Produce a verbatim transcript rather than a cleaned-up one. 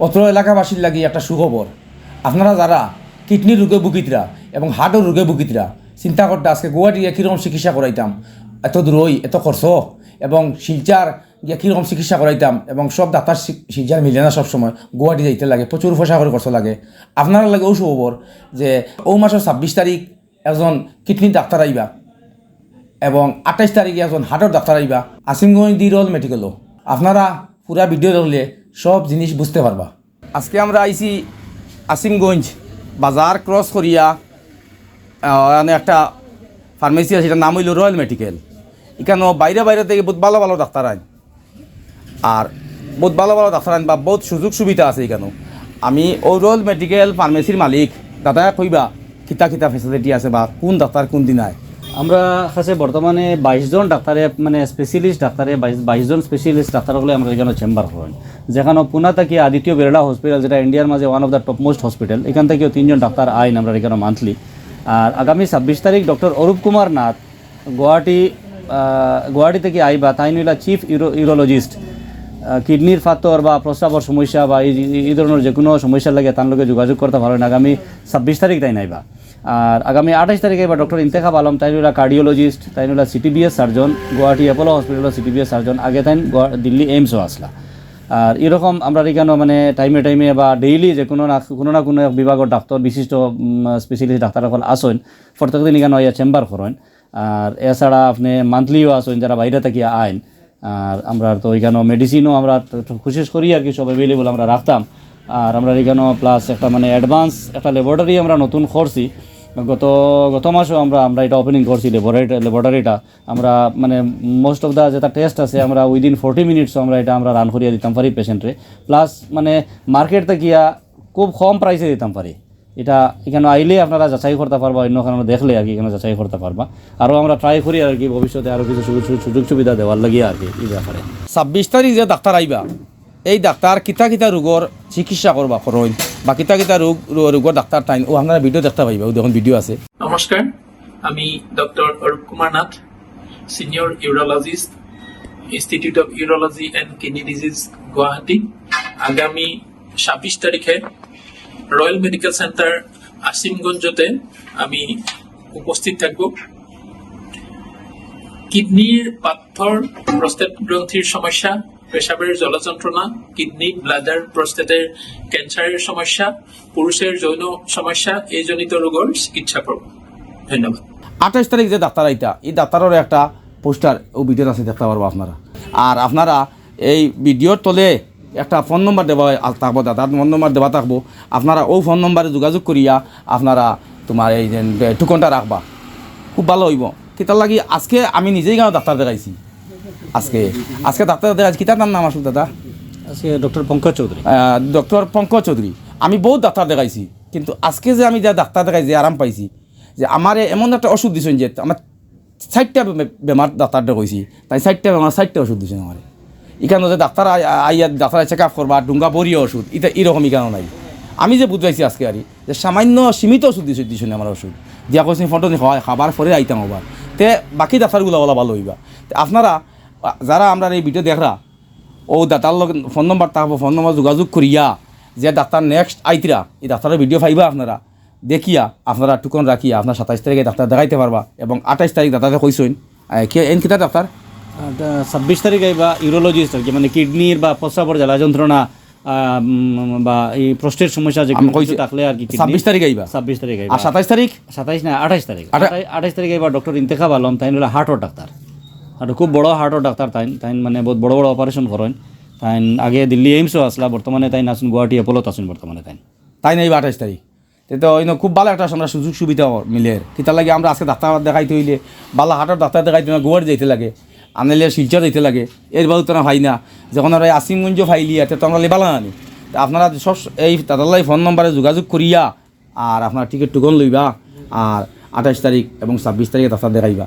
অত্র এলাকাবাসীর লাগি একটা সুখবর। আপনারা যারা কিডনির রোগে ভুগিতরা এবং হার্টর রোগে ভুগিতরা, চিন্তা করতে আজকে গুয়াহাটি একই রকম চিকিৎসা করাইতাম, এত দূর অই, এত খরচ, এবং শিলচর গিয়া কীরকম চিকিৎসা করাইতাম, এবং সব ডাক্তার শি-, শিলচর মিলে না, সব সময় গুয়াহাটি যাইতে লাগে, প্রচুর পয়সা করে খরচ লাগে। আপনারা লাগি অউ সুখবর যে অউ মাসর ছাব্বিশ তারিখ একজন কিডনির ডাক্তার আইবা এবং আঠাইশ তারিখে একজন হার্টর ডাক্তার আইবা, আসিমগঞ্জ দি রয়্যাল মেডিকেলও। আপনারা পুরা ভিডিও দেখলে সব জিনিস বুঝতে পারবা। আজকে আমরা আইছি আসিমগঞ্জ বাজার ক্রস করিয়া, আহ, মানে একটা ফার্মেসি আছে, এটার নাম অইলো রয়্যাল মেডিকেল। ইখানো বাইরে বাইরে থাকি বউত ভালা ভালা ডাক্তার আইন, আর বউত ভালা ভালা ডাক্তার আইন বা বউত সুযোগ সুবিধা আছে ইখানো। আমি অউ রয়্যাল মেডিকেল ফার্মেসির মালিক দাদায় কইবা কিতা কিতা ফেসিলিটি আছে বা কুন ডাক্তার কুন দিন আয়। আমরা কাছে বর্তমানে বাইশ জন ডাক্তারে, মানে স্পেশালিস্ট ডাক্তারে, বাইশ, বাইশ জন স্পেশালিস্ট ডাক্তার অকলে আমরা ইখানো চেম্বার করেন, যেখানো পুনা থাকি আদিত্য বিড়লা হসপিটাল, যেটা ইন্ডিয়ার মাঝে one of the topmost hospital, ইখান থাকিও তিনজন ডাক্তার আইন আমরা ইখানো মান্থলি। আর আগামী ছাব্বিশ তারিখ ডক্টর অরূপ কুমার নাথ গুয়াহাটি, আহ, গুয়াহাটি থাকি আইবা, তাইন অইলা চিফ ইউরো-, ইউরোলজিস্ট। আহ, কিডনির ফাত্তর বা প্রস্রাবর সমস্যা বা এই, এই, এই ধরনের যে কোনো সমস্যার লাগি তান লগে যোগাযোগ করতা পারইন। আগামী ছাব্বিশ তারিখ তাইন আইবা। আর আগামী আঠাইশ তারিখ আইবা ডক্টর ইন্তেখাব আলম, তাইন অইলা কার্ডিওলজিস্ট, তাইন অইলা সিটিবিএস সার্জন, গুয়াহাটি অ্যাপোলো হসপিটালর সিটিবিএস সার্জন, আগে তাইন গুয়া-, দিল্লি এইমসও আছলা। আর এরকম আমরা ইখানো মানে টাইমে টাইমে বা ডেইলি যে কোনো না কোনো না কোনো এক বিভাগর ডাক্তার, বিশিষ্ট, উম, স্পেশালিস্ট ডাক্তার অকল আছইন, প্রত্যেক দিন ইখানো আইয়া চেম্বার করেন। আর এছাড়া আপনে মান্থলিও আছইন যারা বাইরে থাকি আইন। আর আমরা তো ইখানো মেডিসিনও আমরা তো, তো কোশিশ করি আর কি সব অ্যাভেলেবল আমরা রাখতাম। আর আমরা ইখানো প্লাস একটা মানে অ্যাডভান্স একটা ল্যাবরেটরি আমরা নতুন করছি। গত, গত মাসও আমরা, আমরা এটা ওপেনিং করছি ল্যাবরেট-, ল্যাবরেটরিটা। আমরা মানে মোস্ট অফ দ্য যেটা টেস্ট আছে আমরা উইদিন ফর্টি মিনিটসও আমরা এটা আমরা রান করিয়া দিতাম পারি পেশেন্টরে। প্লাস মানে মার্কেট থাকিয়া খুব কম প্রাইসে দিতাম পারি। এটা ইখানো আইলে আপনারা যাচাই করতা পারবা, অন্য কারণে দেখলে আর কি ইখানো যাচাই করতা পারবা। আরও আমরা ট্রাই করি আর কি ভবিষ্যতে আরও কিছু সুযোগ, সুযোগ সুবিধা দেওয়ার লাগিয়া আর কি এই ব্যাপারে। ছাব্বিশ তারিখ যে ডাক্তার আইবা, এই ডাক্তার কিতা কিতা রোগর চিকিৎসা করবা করইন বা কিতা কিতা রোগ, রো-, রোগর ডাক্তার তাইন, অউ আপনারা ভিডিও দেখতা পাইবা, অউ দেখুন ভিডিও আছে। নমস্কার, আমি doctor Arup Kumar Nath, senior urologist, institute of urology and kidney disease, Guwahati. আগামী ছাব্বিশ তারিখে রয়্যাল মেডিকেল সেন্টার আসিমগঞ্জতে আমি উপস্থিত থাকব। কিডনির পাথর, প্রস্টেট গ্রন্থির সমস্যা, পেশাবের জ্বলা যন্ত্রণা, কিডনি, ব্লাডার, প্রস্টেটের ক্যান্সারের সমস্যা, পুরুষের যৌন সমস্যা, এই জনিত রোগর চিকিৎসা করব। ধন্যবাদ। আঠাইশ তারিখ যে ডাক্তার আইতা, এই ডাক্তারর একটা পোস্টার অউ ভিডিওত আছে, দেখতা পারবা আপনারা। আর আপনারা এই ভিডিওর তলে একটা ফোন নম্বর দেওয়া থাকবো, দাদার ফোন নম্বর দেওয়া থাকবো। আপনারা অউ ফোন নম্বরে যোগাযোগ করিয়া আপনারা তোমার এই যে টোকনটা রাখবা, খুব ভালা অইবো। কিতার লাগি আজকে আমি নিজেই ইখানো ডাক্তার দেখাইছি। আজকে, আজকে ডাক্তার দেখাইছি, কিতার নাম, নাম আসুক দাদা? আজকে ডক্টর পঙ্কজ চৌধুরী। আহ, ডক্টর পঙ্কজ চৌধুরী। আমি বউত ডাক্তার দেখাইছি, কিন্তু আজকে যে আমি যে ডাক্তার দেখাইছি, যে আরাম পাইছি, যে আমারে এমন একটা ওষুধ দিছইন যে আমার চাইরটা বে-, বেমার ডাক্তাররে কইছি, তাইন চাইরটা বেমার চাইরটা ওষুধ দিছইন আমারে। ইখানো যে ডাক্তার আই-, আইয়া ডাক্তার চেক আপ করবা, ডুঙ্গা বড়িয়া ওষুধ, ইতা ইরকম ইখানো নাই। আমি যে বুঝাইছি আজকে আরি, যে সামান্য সীমিত ওষুধ দিছইন, দিছইন আমার ওষুধ। দিয়া কইছইন ফটো নি খাওয়া-, খাবার পরে আইতাম আবার। তে বাকি ডাক্তারগুলা অলা ভালা অইবা। তে আপনারা, আ, যারা আমরার এই ভিডিও দেখরা, অউ দাদার লগে ফোন নম্বর থাকবো, ফোন নম্বর যোগাযোগ করিয়া যে ডাক্তার নেক্সট আইতরা, এই ডাক্তারর ভিডিও পাইবা আপনারা। দেখিয়া, আপনারা টোকন রাখিয়া, আপনারা সাতাইশ তারিখে ডাক্তার দেখাইতা পারবা। এবং আঠাইশ তারিখ দাদারে কইছইন, আহ, কে, এন কিতা ডাক্তার? আহ, তা ছাব্বিশ তারিখ আইবা ইউরোলজিস্ট আর কি, মানে কিডনির বা প্রস্রাবর জ্বালা যন্ত্রণা, আহ, উম, বা এই প্রস্টেট সমস্যা যে আমি কোনো কিছু কইছি, থাকলে আর কি, কিডনি। ছাব্বিশ তারিখ আইবা? ছাব্বিশ তারিখ আইবা। আর সাতাইশ তারিখ? সাতাইশ না, আঠাইশ তারিখ। আঠা- আঠাইশ, আঠাইশ তারিখ আইবা ডক্টর ইন্তেখাব আলম, তাইন অইলা হার্টর ডাক্তার। আর খুব বড় হার্টর ডাক্তার তাইন, তাইন মানে বউত বড় বড় অপারেশন করইন। তাইন আগে দিল্লি এইমসও আছলা, বর্তমানে তাইন আছইন গুয়াহাটি অ্যাপোলোত আছইন বর্তমানে তাইন। তাইন আইবা আঠাইশ তারিখ। তে তো ইনো খুব ভালা একটা আমরা সুযোগ সুবিধা মিলের। কিতার লাগি আমরা আজকে ডাক্তার দেখাইতে অইলে, ভালা হার্টর ডাক্তার দেখাইতে অইলে গুয়াহাটি যাইতে লাগে, আনাইলে শিলচর যাইতে লাগে, এর বাদেও তো না পাই না। যখন আমরা এই আসিমগঞ্জ পাইলি, এতে তো আমরা লেবালা আনি। তে আপনারা সব এই দাদার লগে ফোন নম্বরে যোগাযোগ করিয়া আর আপনারা টিকিট টুকন লইবা, আর আঠাইশ তারিখ এবং ছাব্বিশ তারিখে ডাক্তার দেখাইবা।